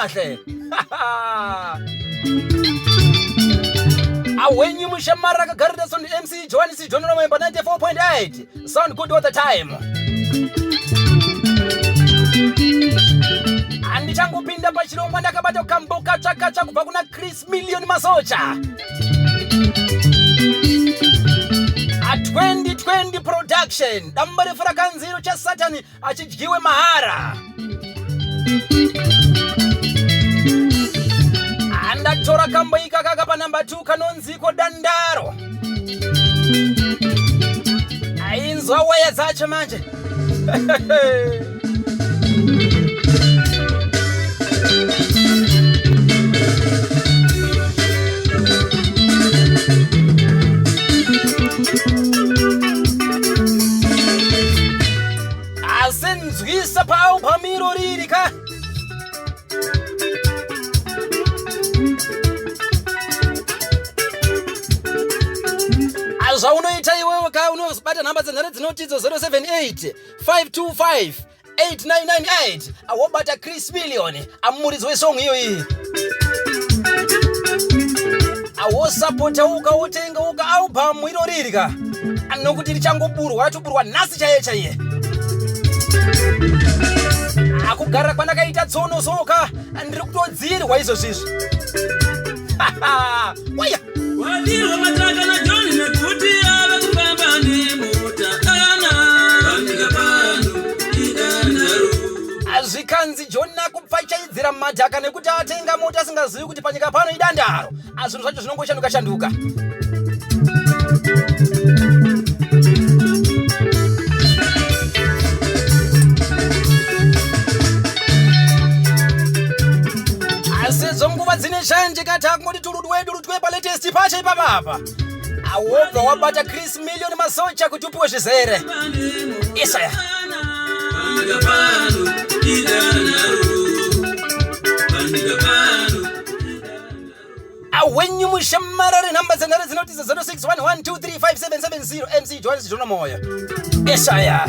Amahle. Awenyu mushamara akagarira son MC Johannes John Romemba 94.8. Sound good all the time. Andichangopinda pachirongwa ndakabata kambo katsva katsva kubva kuna Chris Million Masocha. A 2020 production dambarefu rakanziro chasatani achidyiwe mahara andatora kambo ikakaka panumber 2 kanonziko dandaro ainzwa waya dzacho manje Asi nzwisa paalbum iro riri ka zvaunoita iwewe ka unozobata nhamba dzenhare dzinotidzo 078 525 8998 awobata Chris Million amuridzi wesong iyoyi awosapota uka wotenga uka album iro riri ka nokuti richangoburwa ratoburwa nhasi chaiye chaiye akugara kwandakaita tsono soka ndiri kutodzirwa izvozvizvi waya Wadirwa mataka na John nekuti ave kufamba nemota ana panyika pano idandaro. Zvikanzi John akupfachaidzira madhaka nekuti atenga mota asingazivi kuti panyika pano idandaro. Zvinhu zvacho zvinongoshanduka shanduka. Sezvo nguva dzine shanje ka takungoti turudwe durudwe palatest pacho ipapapa awobva wabata Chris Million Masocha kuti upiwe zvizere. Isaya. Awenyu mushamarari nhamba dzenhare dzinoti 0611235770 MC Johannes Jona Moyo. Isaya.